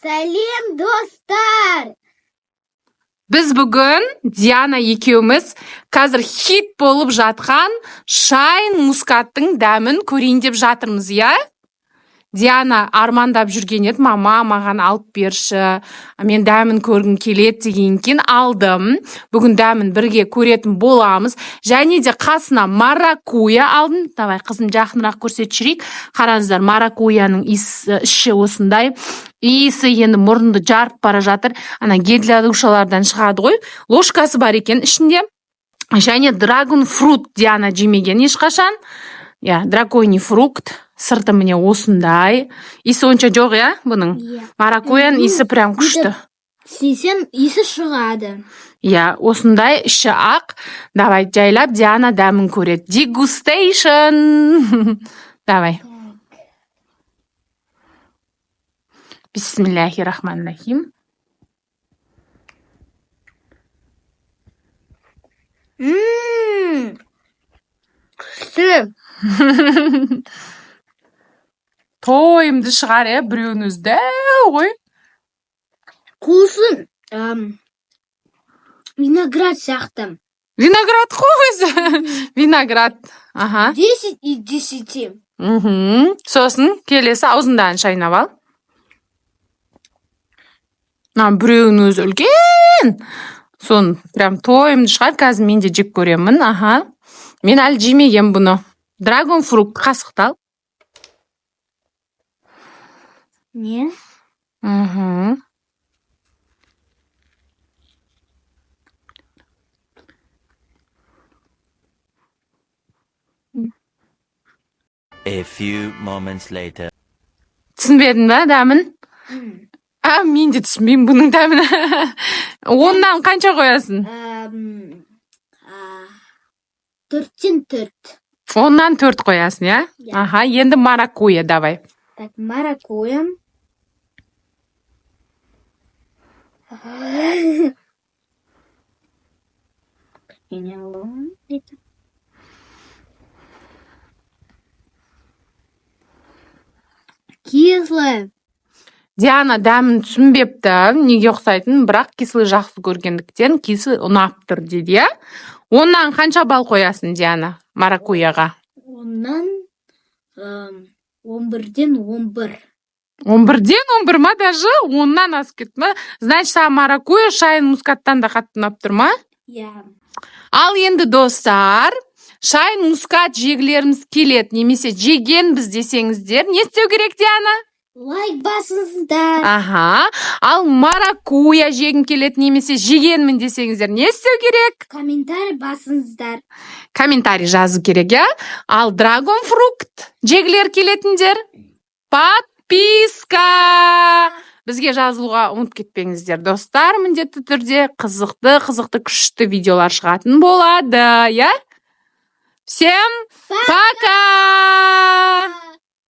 Сәлем, достар! Біз бүгін Диана екеуміз қазір хит болып жатқан Шайн Мускаттың дәмін көрейін деп жатырмыз, иә? Диана армандап жүрген еді: «Мама, маған алып берші, мен дәмін көргім келеді», – деген. Кейін алдым. Бүгін дәмін бірге көретін боламыз. Және де қасына маракуйя алдым. Давай, қызым, жақынырақ көрсетіп жіберейік. Қараңыздар, маракуйяның иісі, іші осындай. Иісі енді мұрынды жарып бара жатыр. Ана гель для душалардан шығады ғой. Ложкасы бар екен ішінде. Және драгон фрут Диана жемеген ешқашан, иә. Драконий фрукт, сырты міне осындай. Иісі онша жоқ, иә, бұның? Иә. Маракуйяның иісі прям күшті. Істесең, иісі шығады. Иә, осындай, іші ақ. Давай, жайлап Диана дәмін көреді. Дегустейшн, давай. Бисмиллахи рахмани рахим. Күшті. Тойымды шығар, иә, біреуінің өзі дәу ғой. Вкусы виноград сияқты. Виноград қой өзі, виноград, аха. 10 из 10. Сосын келесі, аузыңдағын шайнап ал. Мына біреуінің өзі үлкен, соны прям тойымды шығар. Қазір мен де жеп көремін. Аха, мен әлі жемегенмін бұны. Драгон фрукт, қасықты ал. Не? Мхм. A few moments later. Түсінбедің ба дәмін? А, мен де түсінбеймін бұның дәмін. 10-нан қанша қоясың? 4-тен 4. 10-нан 4 қоясың, иә? Иә. Аха, енді маракуйя, давай. Так, маракуйя. Кішкене аламын. Кислая. Диана дәмін түсінбепті, неге ұқсайтынын, бірақ кислый жақсы көргендіктен, кислый ұнап тұр дейді, иә. 10-нан қанша балл қоясың, Диана, маракуйяға? 10-нан 11-ден 11. 11-ден 11 ма? Даже 10-нан асып кетті ма? Значит, саған маракуйя Шайн Мускаттан да қатты ұнап тұр ма? Иә. Ал енді, достар, Шайн Мускат жегілеріміз келеді немесе жегенбіз десеңіздер, не істеу керек, Диана? Лайк басыңыздар. Аха, ал маракуйя жегім келеді немесе жегенмін десеңіздер, не істеу керек? Комментарий басыңыздар. Комментарий жазу керек, иә. Ал драгон фрукт жегілер келетіндер, подписка, бізге жазылуға ұмытып кетпеңіздер, достар. Міндетті түрде қызықты қызықты күшті видеолар шығатын болады, иә. Всем пока! Пока.